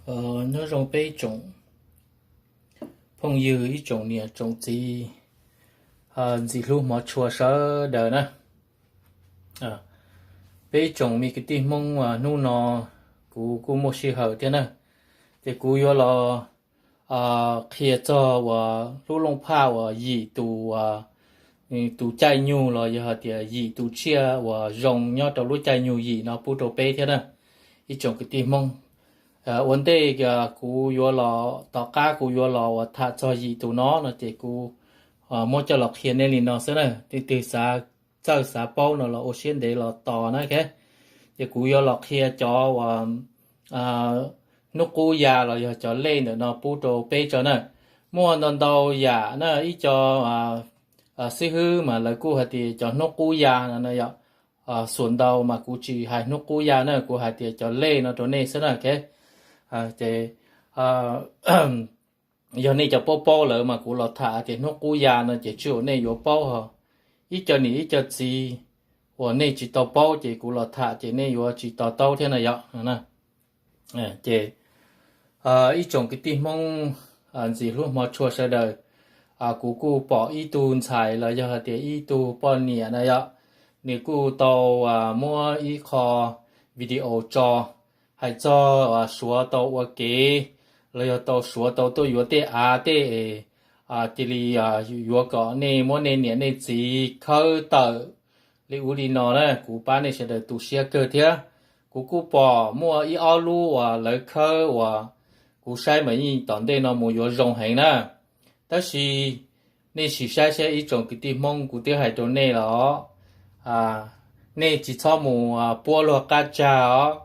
Nyob zoo peb tsoom phooj ywg, ib tsoom niam tsoom txiv ntxim hlub hmov tshua sawv daws na. Peb ib tsoom me kwv tij Hmoob, hnub no kuv kuj muaj sij hawm thiab na, ces kuv yuav los qhia txog uas lub looj phaj uas yim tus, tus caij nyug los yog hais tias yim tus tsiaj uas zoo nyob rau lub caij nyug yim no pub rau peb thiab na, ib tsoom kwv tij Hmoob. Ua ntej kuv yuav los, tom qab kuv yuav los uas tham txog yim tus no no ces kuv muab coj los qhia nej li no xwb na. Leej twg xav txawj xav paub no los ua siab ntev los tos na. Ces kuv yuav los qhia cov uas hnub qub ya los yog cov lej ntawm no pub rau peb tso na. Muaj ntau ntau yam na, ib co xib hwb mas lawv kuj hais tias cov hnub qub ya no yom. Xuas ntau mas kuv tsis hais hnub qub ya na, kuv hais tias cov lej no rau nej xwb na. Ces yog nej cov paub paub lawm mas kuv los tham tias hnub qub ya no ces tsis ua nej yuav paub ho. Ib co niam ib co txiv uas nej tsis tau paub ces kuv los tham ces nej yuav tsis to taub thiab na yom. Ces ib tsoom kwv tij Hmoob ntxim hlub hmov tshua sawv daws, kuv kuj pom ib tug ntxhais los yog hais tias ib tug poj niam na yom, nws kuj tau muab ib qho video tso hais txog suav tau ua kev los yog tau suav tau tuaj yuav tej av tej es cia li yuav kom nej muab nej niam nej txiv khawb tawm li ub li no na, kuv pab nej sawv daws tu siab kawg thiab. Kuv kuj pom muaj ib ob lub uas lawv khawb uas kuv saib mas yeej tom ntej no mus yuav zoo heev na. Tab sis nej sim saib saib ib tsoom kwv tij Hmoob, kuv twb hais rau nej los, nej tsis txhob mus puab luag qab tsag os.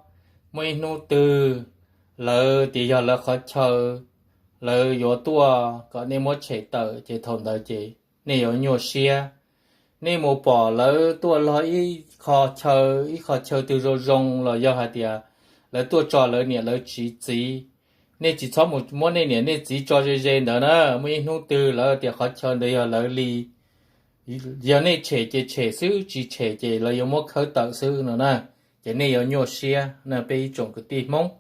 Muaj ib hnub twg lawv tias yog lawv qhov chaw lawv yuav tuaj kom nej muab tshem tawm ces thaum ntawd ces nej yuav nyuaj siab. Nej mus pom lawv tuaj log ib qho chaw, ib qho chaw twg zoo zoo los yog hais tias lawv tuaj tso lawv niam lawv txiv txiv, nej tsis txhob mus muab nej niam nej txiv tso ze ze ntawd na. Muaj ib hnub twg lawv tias qhov chaw ntawd yog lawv li, yog nej tshem ces tshem xwb, tsis tshem ces lawv yuav muab khawb tawm xwb no na, ces nej yuav nyuaj siab na peb ib tsoom kwv tij Hmoob.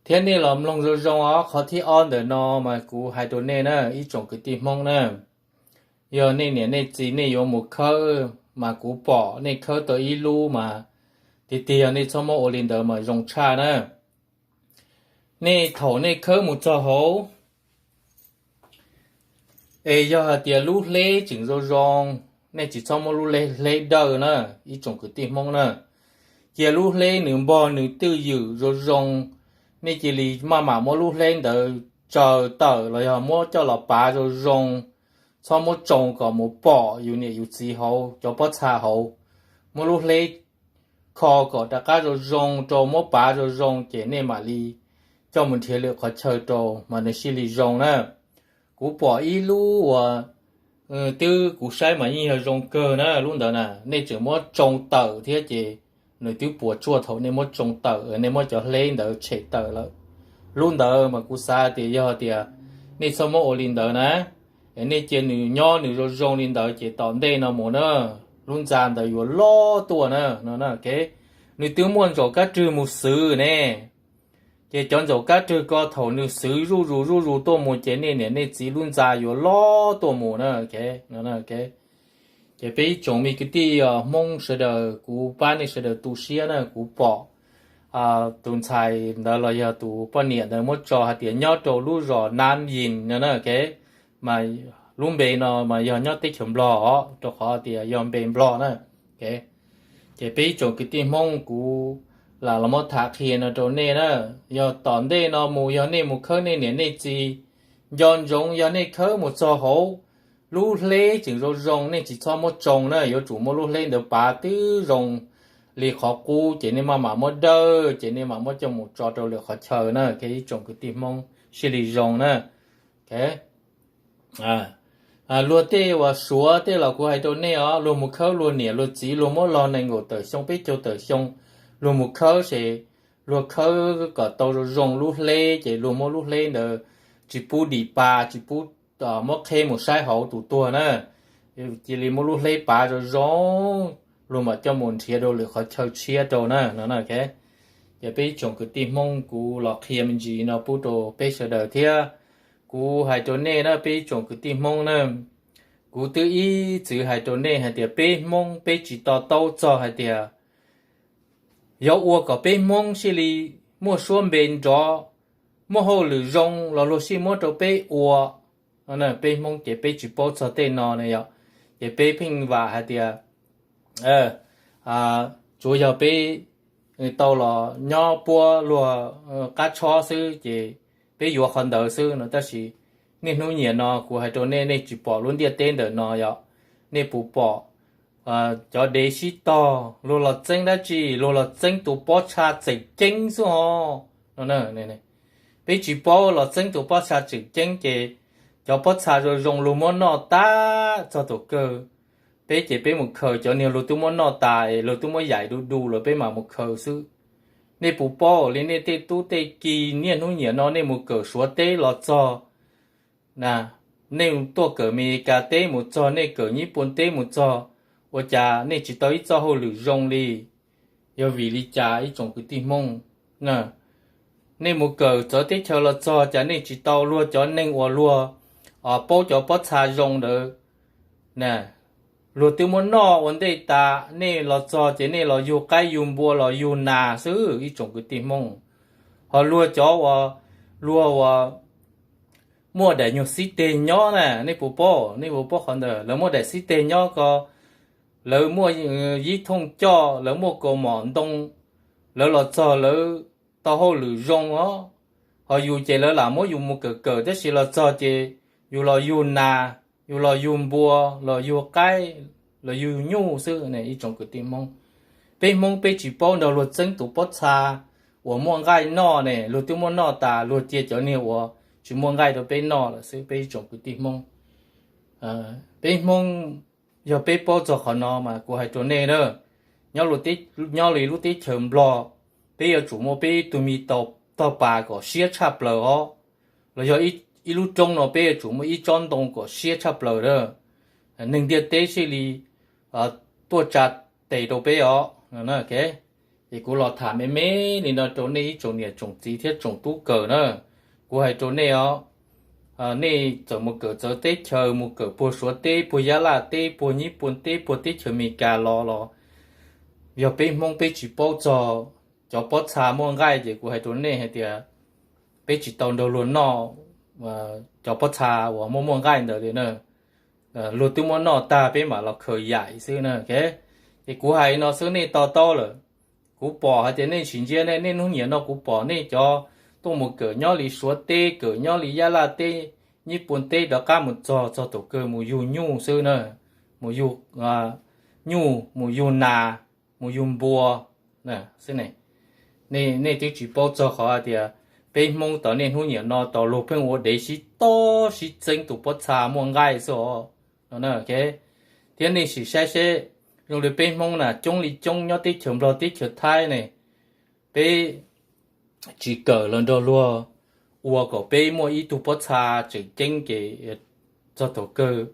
Thiab nej los mloog zoo zoo os, qhov thib ob ntawm no mas kuv hais rau nej na ib tsoom kwv tij Hmoob na, yog nej niam nej txiv nej yuav mus khawb mas kuv pom nej khawb tau ib lub mas tiag tiag yog nej txhob muab ua li ntawd mas zoo tshaj na. Nej thaum nej khawb mus txog hauv es yog hais tias lub hleb tseem zoo zoo, nej tsis txhob muab lub hleb dawj na ib tsoom kwv tij Hmoob na. Cia lub hleb nws npog nws twj ywm zoo zoo, nej cia li maj mam muab lub hleb ntawd tsaws tawm los yog muab coj los pav zoo zoo, txhob muab tsoo kom mus pom yus niam yus txiv hauv cov pob txha hauv. Muab lub hleb kho kom rov qab zoo zoo rau, muab pav zoo zoo ces nej mam li coj mus nrhiav lwm qhov chaw rau mas nws thiaj li zoo na. Kuv pom ib lub uas twb kuv saib mas yeej yog zoo kawg na, lub ntawd na nej tseem muab tsoo tawm thiab ces nws twb puas tsuaj thaum nej muab tsoo tawm, nej muab cov hleb ntawd tshem tawm lawm. Lub ntawd mas kuv xav tias yog tias nej txhob muab ua li ntawd na, nej cia nws nyob nws zoo zoo li ntawd ces tom ntej no mus na, lub ntxa ntawd yuav loj tuaj na no. Nws twb muaj ntsaum kab rwg mus xwv ne, ces cov ntsaum kab rwg ko thaum nws xwv zuj zus zuj zus tuaj mus ces nej niam nej txiv lub ntxa yuav loj tuaj mus na. Ces peb ib tsoom me kwv tij Hmoob sawv daws, kuv pab nej sawv daws tu siab na, kuv pom tus ntxhais ntawd los yog tus poj niam ntawd muab tso hais tias nyob rau lub zos Nam Yis no na, mas lub npe no mas yog nyob teb chaws Nplog os, rau qhov tias yog npe Nplog na. Ces peb ib tsoom kwv tij Hmoob, kuv lam los muab tham qhia no rau nej na, yog tom ntej no mus yog nej mus khawb nej niam nej txiv, nco ntsoov yog nej khawb mus txog hauv, lub hleb tseem zoo zoo nej tsis txhob muab tsoo na, yuav tsum muab lub hleb ntawd pav twb zoo li qhov qub ces nej maj mam muab dawj ces nej mam muab coj mus tso rau lwm qhov chaw na, ib tsoom kwv tij Hmoob siab li zoo na. Luag tej uas suav tej los kuv hais rau nej os, luag mus khawb luag niam luag txiv, luag muab log nees nkaum tawm xyoo peb caug tawm xyoo, luag mus khawb ces luag khawb kom tau zoo zoo lub hleb ces luag muab lub hleb ntawd tsis pub dim pa, tsis pub muab qheb mus saib hauv tus tuag na, cia li muab lub hleb pav zoo zoo, luag mam coj mus nrhiav rau lwm qhov chaw tshiab rau na no. Ces peb ib tsoom kwv tij Hmoob, kuv los qhia me ntsis no pub rau peb sawv daws thiab. Kuv hais rau nej na, peb ib tsoom kwv tij Hmoob na, kuv twb ib txwm hais rau nej hais tias peb Hmoob peb tsis to taub txog hais tias yog ua kom peb Hmoob sij li muaj suab npe nrov, muaj hauj lwm zoo los luag sij muab rau peb ua. Peb Hmoob ces peb tsis paub txog tej no na yom. Ces peb pheej vam hais tias tsuav yog peb tau los nyob puab luag qab tshob xwb ces peb yuav qhov ntawd xwb no. Tab sis niaj hnub nyiam no kuv hais rau nej, nej tsis pom lub ntiaj teb ntawm no yom. Nej puas pom cov dev sib tog, luag los txeeb dab tsi? Luag los txeeb tus pob txha tseem ceeb xwb ho no. Peb tsis paub los txeeb tus pob txha tseem ceeb ces cov pob txha zoo zoo luag muab noj tag txog thaum kawg. Peb ces peb mus khaws cov niag luag twb muab noj tas es luag twb muab yaim du du lawm peb mam mus khaws xwb. Nej puas paub li nej tej tub tej ki niaj hnub nyiam no nej mus kawm Suav teb los txog, nej tuaj kawm Amelikas teb mus txog, nej kawm Nyij Pooj teb mus txog, ua cas nej tsis tau ib txoj hauj lwm zoo li? Yog vim li cas ib tsoom kwv tij Hmoob? Nej mus kawm txawv teb chaws los txog cas nej tsis tau luag cov neeg uas luag paub cov pob txha zoo ntawd? Luag twb muab noj ua ntej tas, nej los txog ces nej los yug qaib yug npua los yug nas xwb ib tsoom kwv tij Hmoob. Ho luag cov uas, luag uas muaj daim nyuag xib teg nyob na, nej puas paub? Nej puas paub qhov ntawd? Lawv muaj daim xib teg nyob ko, lawv muaj yib thooj coj, lawv muaj kaus mom ntoo, lawv los txog lawv tau hauj lwm zoo os. Ho yus ces lawv lam muab yus mus kawm kawm tab sis los txog ces yus los yug nas, yus los yug npua, los yug qaib, los yug nyuj xwb ne ib tsoom kwv tij Hmoob. Peb Hmoob peb tsis paub nrog luag txeeb tus pob txha uas muaj nqaij noj ne, luag twb muab noj tas luag cia cov niag uas tsis muaj nqaij rau peb noj lawm xwb peb ib tsoom kwv tij Hmoob. Peb Hmoob yog peb paub txog qhov no mas kuv hais rau nej na, nyob li lub teb chaws Nplog, peb yuav tsum muaj peb ib tug me tog pas kom siab tshaj plaws os, los yog ib lub roob no peb yuav tsum muaj ib tsob ntoo kom siab tshaj plaws a, neeg ntiaj teb thiaj li tuaj tsa tes rau peb os. Es kuv los tham me me li no rau nej ib tsoom niam tsoom txiv thiab tsoom tub kawm na. Kuv hais rau nej os, nej txawm mus kawm txawv teb chaws, mus kawm puag Suav teb, puag Yab Laj teb, puag Nyij Pooj teb, puag teb chaws Amelikas los los, yog peb Hmoob peb tsis paub txog cov pob txha muaj nqaij ces kuv hais rau nej hais tias peb tsis tau nrog luag noj cov pob txha uas muaj muaj nqaij ntawd li na. Luag twb muab noj tag peb mam los khaws yaim xwb na. Ces kuv hais no xwb nej to taub lawm. Kuv pom hais tias nej tsis ntsia, nej niaj hnub nyiam no kuv pom nej cov tuaj mus kawm nyob li Suav teb, kawm nyob li Yab Laj teb, Nyij Pooj teb rov qab mus txog txog thaum kawg mus yug nyuj xwb na, mus yug nyuj, mus yug nas, mus yug npua xwb ne. Nej twb tsis paub txog qhov hais tias peb Hmoob tau niaj hnub nyiam no tau luag pheej ua dev sib tog sib txeeb tus pob txha muaj nqaij xwb os no. Thiab nej sim saib seb, zoo li peb Hmoob na coob li coob nyob teb chaws Nplog teb chaws Thaib ne, peb tsis kawm los nrog luag ua kom peb muaj ib tug pob txha tseem ceeb ces txog thaum kawg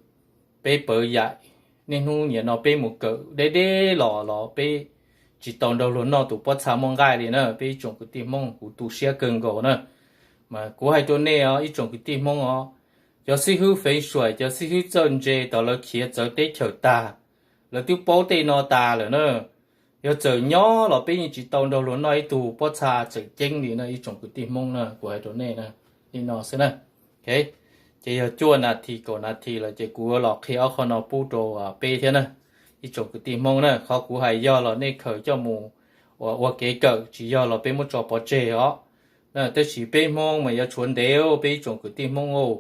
peb pawv yaim. Niaj hnub nyiam no peb mus kawm deb deb los los peb tsis tau nrog luag noj tus pob txha muaj nqaij li na peb ib tsoom kwv tij Hmoob, kuv tu siab kawg nkaus na. Mas kuv hais rau nej os ib tsoom kwv tij Hmoob os, cov xib hwb feev suaim, cov xib hwb txawj ntse tau lawv khiav txawv teb chaws tag, lawv twb paub tej no tas lawm na. Yog txawm nyob los peb yeej tsis tau nrog luag noj ib tug pob txha tseem ceeb li na ib tsoom kwv tij Hmoob na, kuv hais rau nej na, li no xwb na. Ces yog cuaj nas this kaum nas this lawm ces kuv los qhia ob qho no pub rau peb thiab na, ib tsoom kwv tij Hmoob na. Qhov kuv hais yog los nej khaws coj mus ua kev kawm, tsis yog los peb muab tso pov tseg os. Tab sis peb Hmoob mas yuav tshuav ntev, peb ib tsoom kwv tij Hmoob,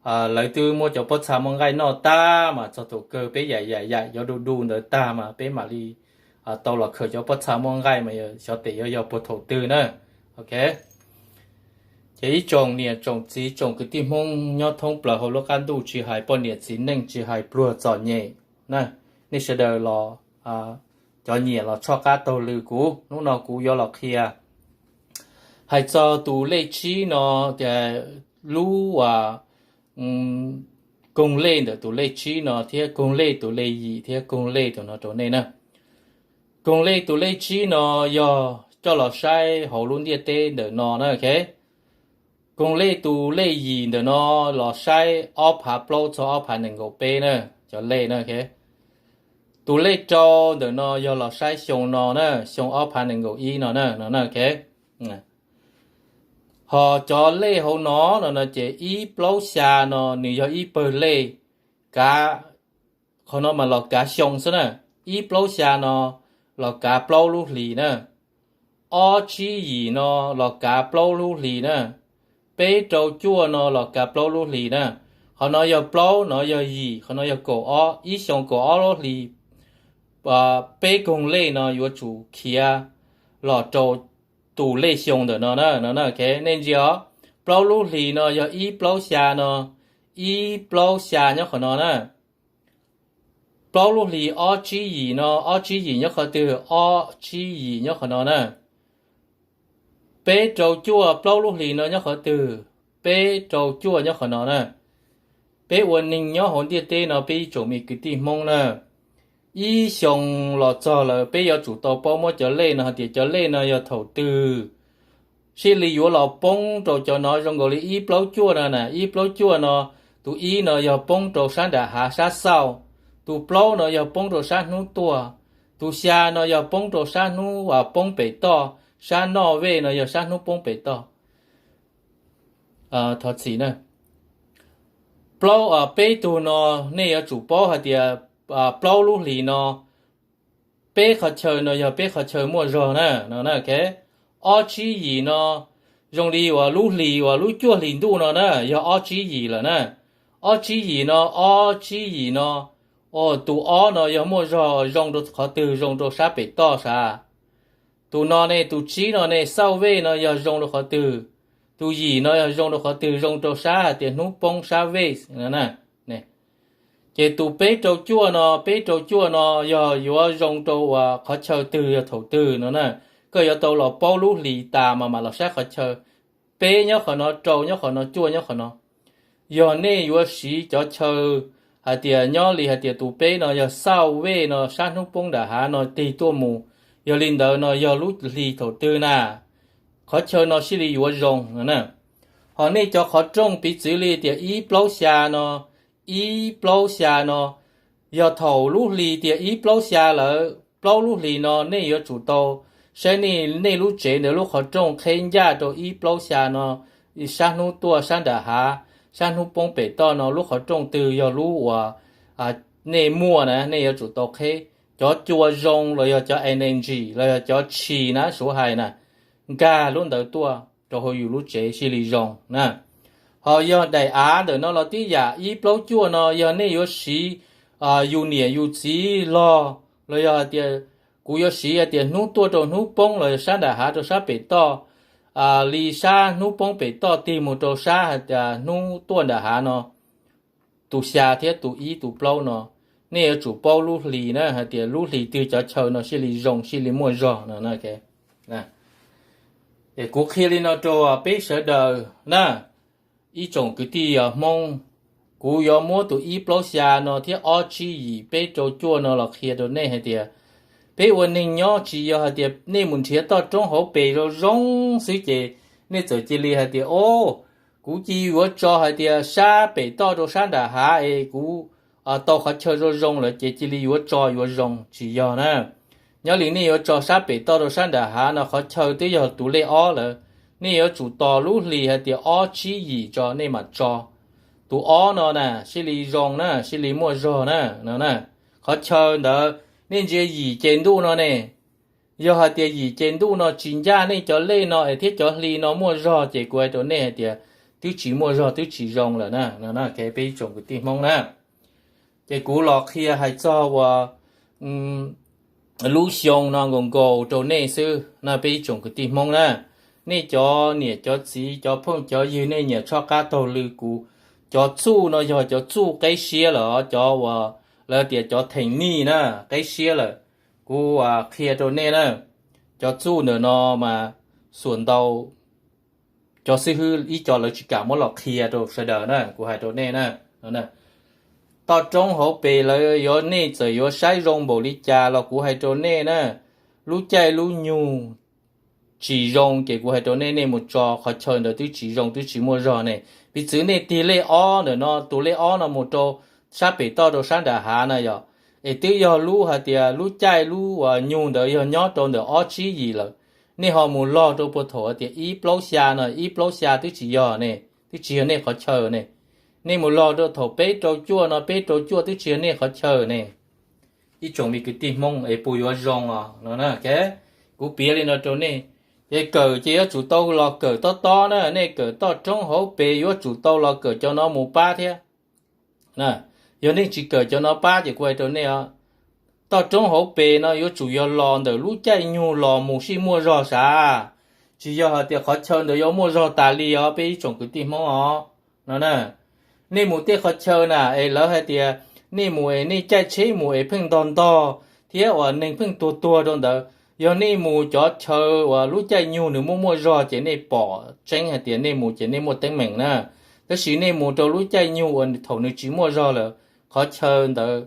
lawv twb muab cov pob txha muaj nqaij noj tag mas txog thaum kawg peb yaim yaim yaim cov du du ntawd tag mas peb mam li tau los khaws cov pob txha muaj nqaij mas xyov tes yuav yog puag thaum twg na. Ces ib tsoom niam tsoom txiv tsoom kwv tij Hmoob nyob thoob plaws hauv lub qab ntuj tsis hais poj niam txiv neej tsis hais pluag txom nyem na, nej sawv daws los cov nyiam los tshoj qab taug lw kuv, hnub no kuv yuav los qhia hais txog tus lej tsib no, lub koog lej ntawm tus lej tsib no thiab koog lej tus lej yim thiab koog lej tus no rau nej na. Koog lej tus lej tsib no yog coj los saib hauv lub ntiaj teb ntawm no na. Koog lej tus lej yim ntawm no los saib ob phav plaub txog ob phav nees nkaum peb na, cov lej na. Tus lej rau ntawm no yog los saib xyoo no na, xyoo ob phav nees nkaum ib no na, no na. Ho cov lej hauv no no no ces ib plaub xya no nws yog ib pawg lej kav, qhov no mas los kav xyoo xwb na. Ib plaub xya no los kav plaub lub hlis na. Ob tsib yim no los kav plaub lub hlis na. Peb rau cuaj no los kav plaub lub hlis na. Qhov no yog plaub, no yog yim, qhov no yog kaum ob, ib xyoos kaum ob lub hlis. Peb koog lej no yuav tsum khiav los rau tus lej xyoo ntawm no na, no na. Nej ntsia os, plaub lub hlis no yog ib plaub xya no, ib plaub xya nyob qhov no na. Plaub lub hlis ob tsib yim no, ob tsib yim nyob qhov twg? Ob tsib yim nyob qhov no na. Peb rau cuaj, plaub lub hlis no nyob qhov twg? Peb rau cuaj nyob qhov no na. Peb ua neeg nyob hauv ntiaj teb no peb ib tsoom me kwv tij Hmoob na, ib xyoo los txog lawm peb yuav tsum tau paub muab cov lej no hais tias cov lej no yog thaum twg sij li yuav los poob rau cov no. Zoo nkaus li ib plaub cuaj no na, ib plaub cuaj no, tus ib no yog poob rau sab nram hav sab xauj, tus plaub no yog poob rau sab hnub tuaj, tus xya no yog poob rau sab hnub poob pem toj, sab noj vej no yog sab hnub poob pem toj. Thov txim na. Plaub, peb tug no nej yuav tsum paub hais tias plaub lub hlis no, peb qhov chaw no yog peb qhov chaw muaj zog na, no na. Ob tsib yim no zoo li uas lub hlis uas lub cuaj hlis ntuj no na yog ob tsib yim lawm na. Ob tsib yim no, ob tsib yim no, tus ob no yog muaj zog zoo rau qhov twg? Zoo rau sab pem toj sav. Tus no ne, tus tsib no ne, xauj vej no yog zoo rau qhov twg? Tus yim no yog zoo rau qhov twg? Zoo rau sab hais tias hnub poob sab vej. Ces tus peb rau cuaj no, peb rau cuaj no yog yuav zoo rau uas qhov chaw twg yog thaum twg no na. Koj yuav tau los paub lub hlis tas mas mam los saib qhov chaw. Peb nyob qhov no, rau nyob qhov no, cuaj nyob qhov no. Yog nej yuav siv cov chaw hais tias nyob li hais tias tus peb no yog xauj vej no sab hnub poob nram hav no tig tuaj mus, yog li ntawd no yog lub hlis thaum twg na, qhov chaw no sij li yuav zoo no na. Ho nej cov qhov rooj piv txwv li tias ib plaub xya no, ib plaub xya no, yog thaum lub hlis tias ib plaub xya lawm, plaub lub hlis no nej yuav tsum tau saib nej, nej lub tsev ntawd lub qhov rooj qheb ncaj rau ib plaub xya no, sab hnub tuaj sab nram hav, sab hnub poob pem toj no lub qhov rooj twg yog lub uas nej muaj na, nej yuav tsum tau qheb. Cov cua zoo los yog cov energy los yog cov tshis na suav hais na, nkag lub ntawd tuaj rau hauv yus lub tsev sij li zoo na. Ho yog daim av ntawm no los tib yam, ib plaub cuaj no yog nej yuav siv yus niam yus txiv log, los yog hais tias kuv yuav siv hais tias hnub tuaj rau hnub poob los yog sab nram hav rau sab pem toj, li sab hnub poob pem toj tig mus rau sab hais tias hnub tuaj nram hav no, tus xya thiab tus ib tus plaub no, nej yuav tsum paub lub hlis na hais tias lub hlis twg cov chaw no sij li zoo sij li muaj zog no. Es kuv qhia li no rau peb sawv daws na, ib tsoom kwv tij Hmoob, kuv yuav muab tus ib plaub xya no thiab ob tsib yim peb rau cuaj no los qhia rau nej hais tias peb ua neeg nyob tsis yog hais tias nej mus nrhiav toj roob hauv pes zoo zoo xwb ces nej txawm cia li hais tias, o, kuv cia yuav tso hais tias sab pem toj rau sab nram hav es kuv tau qhov chaw zoo zoo lawm ces cia li yuav tso yuav zoo, tsis yog na. Nyob li nej yuav tso sab pem toj rau sab nram hav no qhov chaw twb yog tus lej ob lawm, nej yuav tsum tos lub hlis hais tias ob tsib yim tso nej mam tso. Tus ob no na sij li zoo na, sij li muaj zog na, no na. Qhov chaw ntawd nej ntsia yim ces ntuj no ne, yog hais tias yim ces ntuj no tsis ncaj nej cov lej no es thiab cov hli no muaj zog ces kuv hais rau nej hais tias twb tsis muaj zog twb tsis zoo lawm na, no na. Peb ib tsoom kwv tij Hmoob na, ces kuv los qhia hais txog uas lub xyoo no nkaus nkaus rau nej xwb na, peb ib tsoom kwv tij Hmoob na. Nej cov niam cov txiv cov phooj cov ywg nej nyiam tshoj qab taug lw kuv, cov txuj no yog cov txuj qeb siab lawm, cov uas lawv tias cov theem nij na, qeb siab lawm. Kuv qhia rau nej na, cov txuj ntawm no mas xuam ntau cov xib hwb ib co lawv tsis kam muab los qhia rau sawv daws na, kuv hais rau nej na. Toj roob hauv pes lawv yuav, nej txawm yuav saib zoo npaum li cas los kuv hais rau nej na, lub caij lub nyoog tsis zoo, ces kuv hais rau nej, nej mus tso qhov chaw ntawd twb tsis zoo, twb tsis muaj zog ne. Piv txwv nej tig lej ob ntawm no, tus lej ob no mus rau sab pem toj rau sab nram hav na yom, es twb yog lub hais tias lub caij lub uas nyug ntawd yog nyob rau ntawm ob tsib yim lawm, nej ho mus log rau puag thaum hais tias ib plaub xya no, ib plaub xya twb tsis yog ne, twb tsis yog nej qhov chaw ne. Nej mus log rau thaum peb rau cuaj no, peb rau cuaj twb tsis yog nej qhov chaw ne. Ib tsoom me kwv tij Hmoob es puas yuav zoo os no na. Kuv piav li no rau nej, ces kawm ces yuav tsum tau los kawm tob tob na, nej kawm toj roob hauv pes yuav tsum tau los kawm cov no mus pab thiab. Yog nej tsis kawm cov no pab ces kuv hais rau nej, toj roob hauv pes no yuav tsum yog los ntawm lub caij nyug los mus sij muaj zog sav, tsis yog hais tias qhov chaw ntawd yuav muaj zog tas li os peb ib tsoom kwv tij Hmoob os no na. Nej mus tej qhov chaw na es lawv hais tias nej mus es nej caij tsheb mus es pheej ntog ntog thiab uas neeg pheej tuag tuag rau ntawd, yog nej mus cov chaw uas lub caij nyug nws muaj muaj zog ces nej pom tseeb hais tias nej mus ces nej muaj teeb meem na. Tab sis nej mus rau lub caij nyug uas thaum nws tsis muaj zog lawm, qhov chaw ntawd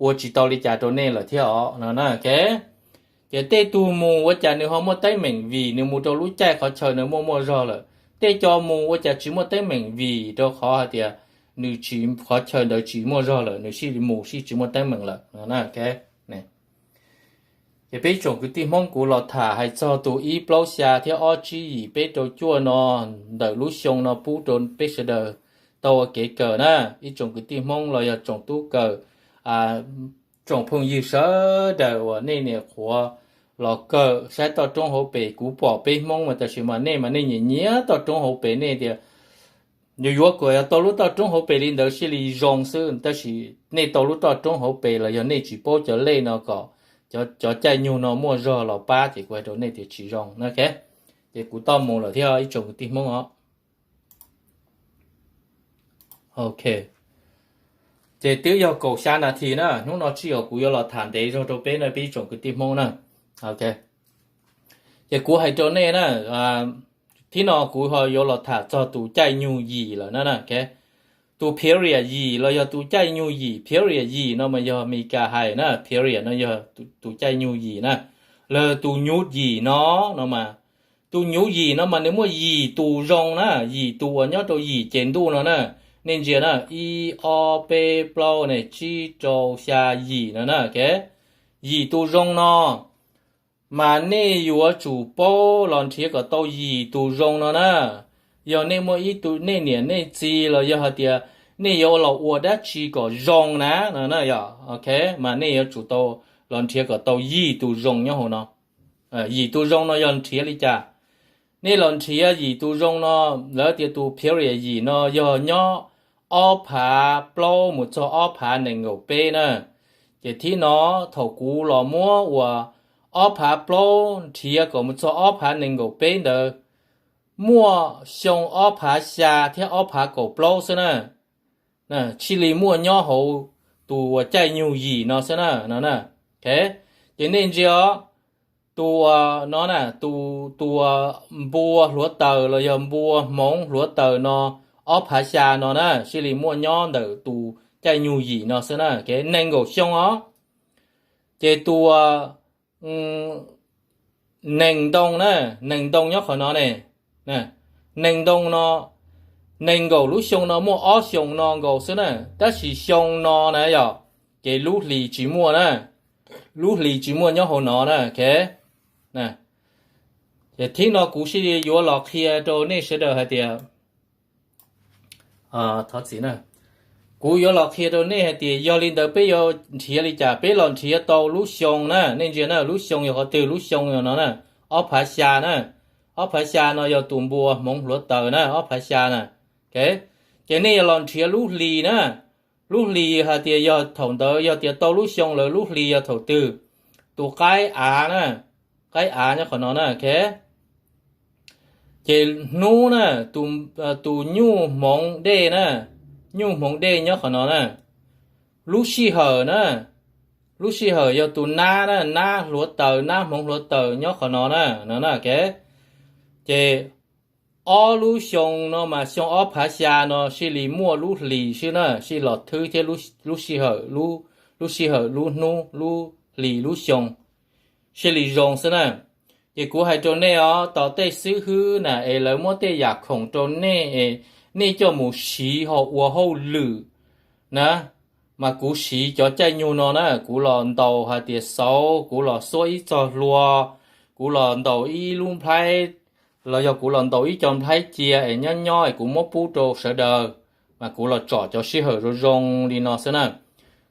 ua tsis tau li cas rau nej lawm thiab os no na. Ces tej tug mus ua cas nws ho muaj teeb meem vim nws mus rau lub caij qhov chaw nws muaj muaj zog lawm, tej co mus ua cas tsis muaj teeb meem vim rau qhov hais tias nws tsis, qhov chaw ntawd tsis muaj zog lawm nws sij mus sij tsis muaj teeb meem lawm. Ces peb tsoom kwv tij Hmoob, kuv los tham hais txog tus ib plaub xya thiab ob tsib yim peb rau cuaj no ntawm lub xyoo no pub rau peb sawv daws tau ua kev kawm na. Ib tsoom kwv tij Hmoob los yog tsoom tub kawm, tsoom phooj ywg sawv daws uas nej niam qhuav los kawm saib toj roob hauv pes, kuv pom peb Hmoob mas tam sim mas nej mas nej nyiam nyiam toj roob hauv pes, nej tias yuav yuav kom yog tau lub toj roob hauv pes li ntawd sij li zoo xwb, tab sis nej tau lub toj roob hauv pes los yog nej tsis paub cov lej no kom cov caij nyug no muaj zog los pab ces kuv hais rau nej tias tsis zoo na. Ces kuv tau mus lawm thiab ib tsoom kwv tij Hmoob os. Ok, ces twb yog kaum xya nas this na, hnub no tsij yom kuv yuav los tham ntev zog rau peb na peb ib tsoom kwv tij Hmoob na. Ces kuv hais rau nej na, thib no kuv ho yuav los tham txog tus caij nyug yim lawm na. Tus period yim los yog tus caij nyug yim, period yim no mas yog Amelikas hais na, period no yog tus caij nyug yim na, los tus nyuj yim no no mas. Tus nyuj yim no mas nws muaj yim tus zoo na, yim tus uas nyob rau yim ces ntuj no na. Nej ntsia na, ib ob peb plaub ne, tsib rau xya yim no na. Yim tus zoo no mas nej yuav tsum paub los nrhiav kom tau yim tus zoo no na. Yog nej muaj ib tug nej niam nej txiv los yog hais tias nej yuav los ua dab tsi kom zoo na no na yom, ok, mas nej yuav tsum tau los nrhiav kom tau yim tus zoo nyob hauv no. Yim tus zoo no yog nrhiav li cas? Nej los nrhiav yim tus zoo no, lawv tias tus period yim no yog nyob ob phav plaub mus txog ob phav nees nkaum peb na. Ces thib no thaum kuv los muab uas ob phav plaub nrhiav kom mus txog ob phav nees nkaum peb ntawd, muaj xyoo ob phav xya thiab ob phav kaum plaub xwb na. Thiaj li muaj nyob hauv tus uas caij nyug yim no xwb na no. Ces nej ntsia os, tus uas no na, tus uas npua hluav taws los yog npua hmoov hluav taws no, ob phav xya no na, thiaj li muaj nyob ntawm tus caij nyug yim no xwb na, nees nkaum xyoo os. Ces tus uas nees ntoo na, nees ntoo nyob qhov no ne, nees ntoo no, nees nkaum lub xyoo no muaj ob xyoos no nkaus xwb na, tab sis xyoo no na yom, ces lub hlis tsis muaj na, lub hlis tsis muaj nyob hauv no na. Ces thib no kuv thiaj yuav los qhia rau nej sawv daws hais tias, thov txim na, kuv yuav los qhia rau nej hais tias yog li ntawd peb yuav nrhiav li cas peb los nrhiav tau lub xyoo na. Nej ntsia na, lub xyoo yog qhov twg? Lub xyoo yog no na, ob phav xya na. Ob phav xya no yog tus npua hmoov hluav taws na, ob phav xya na. Ces nej yuav los nrhiav lub hlis na. Lub hlis hais tias yog thaum ntawd yog tias tau lub xyoo lawm, lub hlis yog thaum twg? Tus qaib av na, qaib av nyob qhov no na. Ces hnub na, tus nyuj hmoov dej na, nyuj hmoov dej nyob qhov no na. Lub sij hawm na, lub sij hawm yog tus nab na, nab hluav taws, nab hmoov hluav taws nyob qhov no na, no na. Ces ob lub xyoo no mas xyoo ob phav xya no thiaj li muaj lub hlis xwb na, thiaj los thwb thiab lub sij hawm, lub sij hawm, lub hnub, lub hlis, lub xyoo thiaj li zoo xwb na. Ces kuv hais rau nej os, tos tej xib hwb na es lawv muab tej yam khoom rau nej es nej coj mus siv ho ua hauj lwm na, mas kuv siv cov caij nyug no na, kuv los ntaus hais tias xauv, kuv los xuab ib txog hlua, kuv los ntaus ib lub nplhaib, los yog kuv los ntaus ib co nplhaib cia es nyob nyob es kuv muab pub rau sawv daws, mas kuv los tsom cov sij hawm zoo zoo li no xwb na.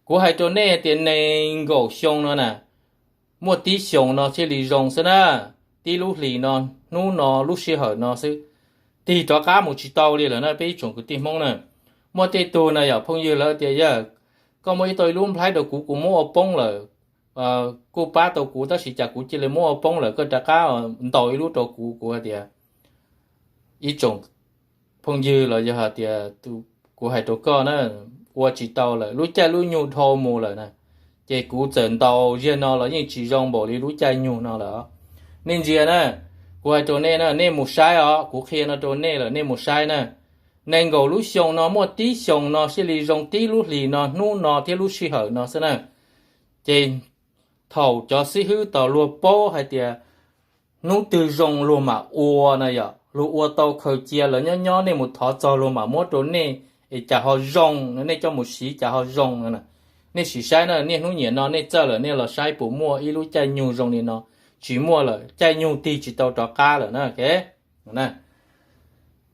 Kuv hais rau nej tias nees nkaum xyoo no na, muaj tib xyoos no thiaj li zoo xwb na, tib lub hlis no, hnub no, lub sij hawm no xwb, tig rov qab mus tsis tau li lawm na peb ib tsoom kwv tij Hmoob na. Muaj tej tug na yog phooj ywg lawv tias, yog koj muaj ib tau ib lub nplhaib rau kuv, kuv muab ua poob lawm, kuj pab tau kuv tab sis cas kuv cia li muab ua poob lawm, koj rov qab ntaus ib lub rau kuv. Kuv hais tias, ib tsoom phooj ywg los yog hais tias kuv hais rau koj na, ua tsis tau lawm, lub caij lub nyug dhau mus lawm na, ces kuv txawm ntaus ziag no los yeej tsis zoo npaum li lub caij nyug no lawm. Nej ntsia na, kuv hais rau nej na, nej mus saib os, kuv qhia no rau nej lawm, nej mus saib na. Nees nkaum lub xyoo no muaj tib xyoos no thiaj li zoo, tib lub hlis no, hnub no thiab lub sij hawm no xwb na. Ces thaum cov xib hwb tau luag paub hais tias hnub twg zoo luag mam ua na yom, luag ua tau khaws cia lawv nyob nyob, nej mus thov txog luag mam muab rau nej, es cas ho zoo, nej coj mus siv cas ho zoo no. Nej sim saib na, niaj hnub nyiam no nej txawj lawm nej los saib puas muaj ib lub caij nyug zoo li no. Tsis muaj lawm, caij nyug tig tsis tau rov qab lawm na.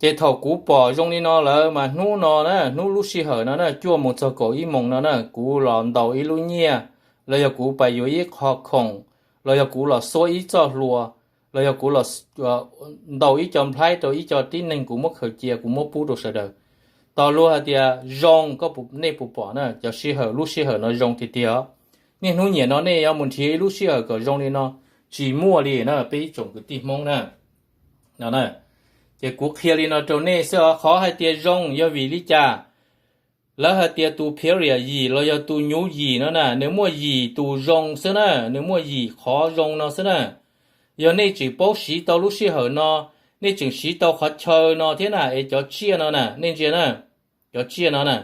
Ces thaum kuv pom zoo li no lawm mas hnub no na, hnub lub sij hawm no na, cuaj moos txog kaum ib moos no na, kuv los ntaus ib lub nyiaj, los yog kuv pais yuav ib qho khoom, los yog kuv los xuab ib txoj hlua, los yog kuv los ntaus ib co nplhaib rau ib co tib neeg, kuv muab khaws cia kuv muab pub rau sawv daws. Tos luag hais tias zoo, koj, nej puas pom na, cov sij hawm, lub sij hawm no zoo tiag tiag. Niaj hnub nyiam no nej yuav mus nrhiav ib lub sij hawm kom zoo li no tsis muaj li na peb ib tsoom kwv tij Hmoob na. Ces kuv qhia li no rau nej xwb os, qhov hais tias zoo yog vim li cas? Lawv hais tias tus period yim los yog tus nyuv yim no na, nws muaj yim tus zoo xwb na, nws muaj yim qhov zoo no xwb na. Yog nej tseem paub siv tau lub sij hawm no, nej tseem siv tau qhov chaw no thiab na, es cov tsiaj no na, nej ntsia na, cov tsiaj no na,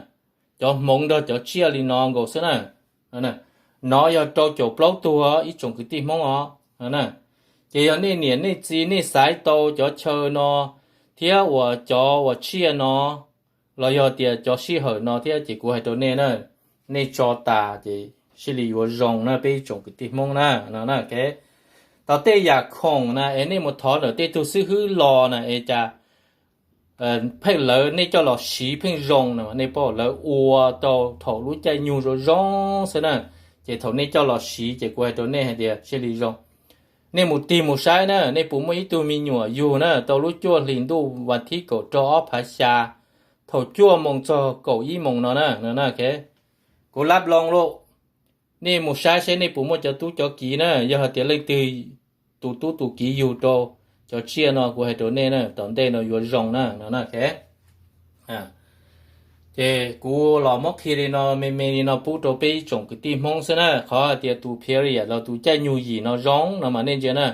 cov hmoov nrog cov tsiaj li no nkaus xwb na. No yog rau caum plaub tug ib tsoom kwv tij Hmoob os. Ces yog nej niam nej txiv nej xaiv tau cov chaw no thiab uas cov uas tsiaj no, los yog tias cov sij hawm no thiab ces kuv hais rau nej na, nej tso tas ces thiaj li yuav zoo na peb ib tsoom kwv tij Hmoob na. Tau tej yam khoom na es nej mus thov ntawm tej tug xib hwb los na es cas pheej lawv nej coj los siv pheej zoo na, nej paub lawv ua tau thaum lub caij nyug zoo zoo xwb na. Ces thaum nej coj los siv ces kuv hais rau nej hais tias thiaj li zoo. Nej mus tig mus saib na, nej puas muaj ib tug me nyuam yug na tau lub cuaj hlis ntuj vas thib kaum rau ob phav xya, thaum cuaj moos txog kaum ib moos no na. Kuv lab loo lauj, nej mus saib seb nej puas muaj cov tub cov kiv na, yog hais tias leej twg tus tub tus kiv yug rau cov tsiaj no kuv hais rau nej na, tom ntej no yuav zoo na no na. Ces kuv los muab qhia li no me me li no pub rau peb ib tsoom kwv tij Hmoob xwb na, qhov hais tias tus period los tus caij nyug yim no zoo no mas nej ntsia na,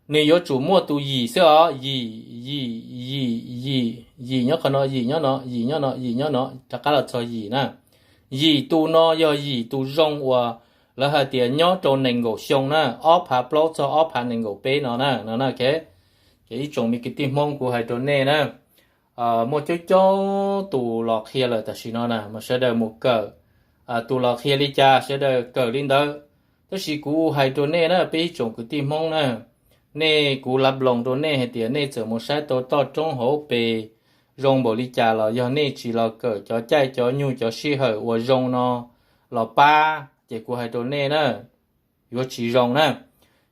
nws yuav tsum muaj tus yim xwb os, yim, yim, yim, yim, yim nyob qhov no, yim nyob no, yim nyob no, yim nyob no, rov qab los txog yim na. Yim tus no yog yim tus zoo uas lawv hais tias nyob rau nees nkaum xyoo na, ob phav plaub txog ob phav nees nkaum peb no na no na. Ces ib tsoom me kwv tij Hmoob, kuv hais rau nej na, muaj coob coob tus los qhia lawm tam sim no na, mas sawv daws mus kawm, tus los qhia li cas sawv daws kawm li ntawd. Tab sis kuv hais rau nej na, peb ib tsoom kwv tij Hmoob na, nej, kuv lab loos rau nej hais tias nej txawm mus saib tau toj roob hauv pes zoo npaum li cas los yog nej tsis los kawm cov caij cov nyug cov sij hawm uas zoo no los pab ces kuv hais rau nej na, yuav tsis zoo na.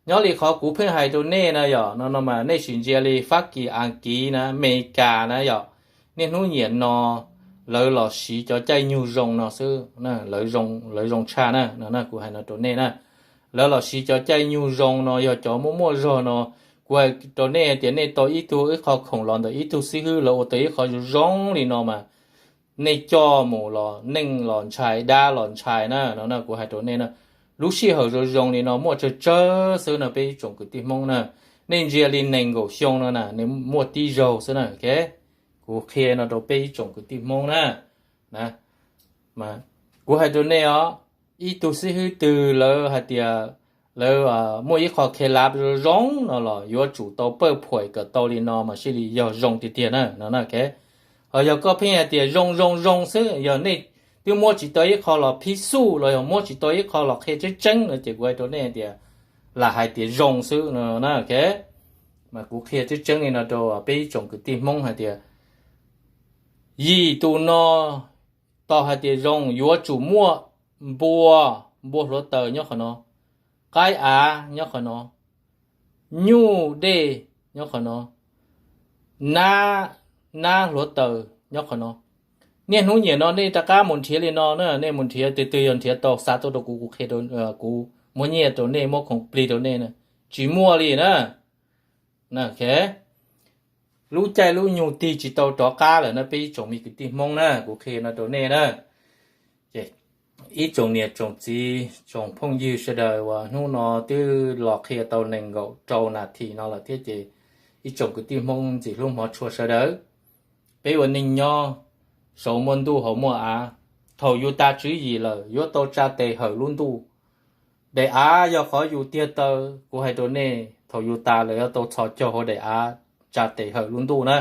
Nyob li qhov kuv pheej hais rau nej na yom, no no mas nej sim ntsia li Fab Kis, As Kiv na, Mes Li Kas na yom, niaj hnub nyiam no lawv los siv cov caij nyug zoo no xwb, lawv zoo tshaj na no na, kuv hais no rau nej na. Lawv los siv cov caij nyug zoo no yog cov muaj muaj zog no, kuv hais rau nej tias nej tau ib tug ib qho khoom los ntawm ib tug xib hwb, lawv ua tau ib qho zoo zoo li no mas nej coj mus los neej los ntshai, dab los ntshai na no na, kuv hais rau nej na. Lub sij hawm zoo zoo li no muaj tsawg tsawg xwb no peb ib tsoom kwv tij Hmoob na. Nej ntsia li nees nkaum xyoo no na nws muaj tib zaug xwb na. Kuv qhia no rau peb ib tsoom kwv tij Hmoob na. Kuv hais rau nej os, ib tug xib hwb twg lawv hais tias lawv muaj ib qho khe lav zoo zoo no los yuav tsum tau pawj phuam kom tau li no mas thiaj li yog zoo tiag tiag na no na. Ho yog koj pheej hais tias zoo zoo zoo xwb, yog nej twb muab tsis tau ib qho los phib xuj los yog muab tsis tau ib qho los qhia tseeb tseeb no ces kuv hais rau nej tias lam hais tias zoo xwb no na. Mas kuv qhia tseeb tseeb li no rau peb ib tsoom kwv tij Hmoob hais tias yim tus no tau hais tias zoo yuav tsum muaj npua, npua hluav taws nyob qhov no, qaib av nyob qhov no, nyuj dej nyob qhov no, nab, nab hluav taws nyob qhov no. Niaj hnub nyiam no nej rov qab mus nrhiav li no na, nej mus nrhiav twg twg yog nrhiav tau xa tuaj rau kuv, kuv qhia, kuv muab nyiaj rau nej, muab khoom plig rau nej na. Tsis muaj li na. Lub caij lub nyoog tig tsis tau rov qab lawm na peb ib tsoom me kwv tij Hmoob na, kuv qhia no rau nej na. Ib tsoom niam tsoom txiv tsoom phooj ywg sawv daws uas hnub no twb los qhia tau nees nkaum rau nas this no lawm thiab ces ib tsoom kwv tij Hmoob ntxim hlub hmov tshua sawv daws, peb ua neej nyob saum muaj ntuj hauv muaj av, thaum yus tas tswv yim lawm yuav tau tsa tes hawm lub ntuj. Daim av yog qhov yus tiag taw, kuv hais rau nej thaum yus tas lawm yuav tau txhos caug hauv daim av tsa tes hawm lub ntuj na,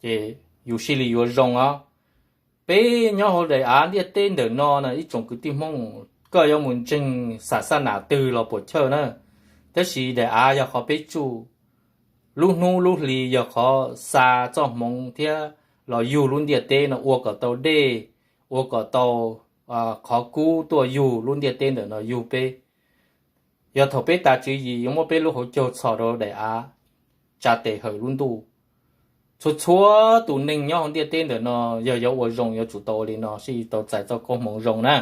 ces yus thiaj li yuav zoo os. Peb nyob hauv daim av ntiaj teb ntawm no na ib tsoom kwv tij Hmoob, koj yuav mus ntseeg xav xab nam twg los puas chawj na, tab sis daim av yog qhov peb tsuj, lub hnub lub hli yog qhov xa txoj hmoov thiab los yug lub ntiaj teb no ua kom tau dej, ua kom tau qhov kub tuaj yug lub ntiaj teb ntawm no yug peb. Yog thaum peb tas tswv yim yuav muab peb lub hauv caug txhos rau daim av tsa tes hawm lub ntuj. Txhua txhua tus neeg nyob hauv ntiaj teb ntawm no yog yuav ua zoo yuav tsum tau ua li no thiaj tau txais txoj koob hmoov zoo na.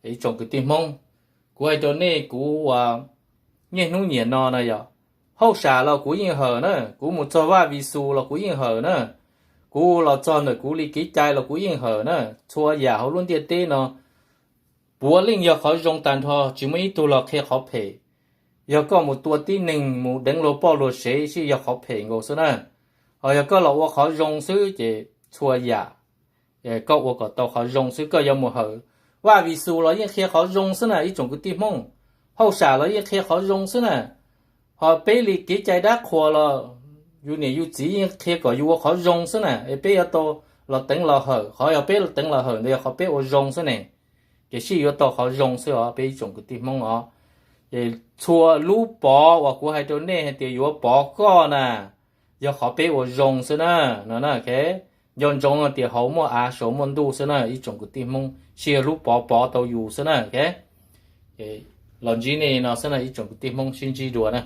Ib tsoom kwv tij Hmoob, kuv hais rau nej kuv niaj hnub nyiam no na yog, hauj sam los kuv yeej hawm na, kuv mus txog Vaj Vis Xus los kuv yeej hawm na, kuv los txog ntawm kuv li kev cai los kuv yeej hawm na, txhua yam hauv lub ntiaj teb no puav leej yog qhov zoo tag nrho, tsis muaj ib tug los qhia qhov phem. Yog koj mus tua tib neeg mus deev luag poj luag sev thiaj yog qhov phem nkaus xwb na. Ho yog koj los ua qhov zoo xwb ces txhua yam koj ua kom tau qhov zoo xwb, koj yuav mus hawm Vaj Vis Xus los yeej qhia qhov zoo xwb na ib tsoom kwv tij Hmoob, hauj sam los yeej qhia qhov zoo xwb na. Ho peb li kev cai dab qhuas los yus niam yus txiv yeej qhia kom yus ua qhov zoo xwb na, es peb yuav tau los teev los hawm, qhov yog peb los teev los hawm ntawd yog qhov peb ua zoo xwb ne, ces thiaj yuav tau qhov zoo xwb os peb ib tsoom kwv tij Hmoob os. Ces txhua lub pov uas kuv hais rau nej hais tias yuav pov koj na, yog qhov peb ua zoo xwb na no na. Nco ntsoov tias hauv muaj av saum muaj ntuj xwb na ib tsoom kwv tij Hmoob, thiaj yog lub pov pov tau yus xwb na. Los ntsib nej no xwb na ib tsoom kwv tij Hmoob, sib ntsib dua na.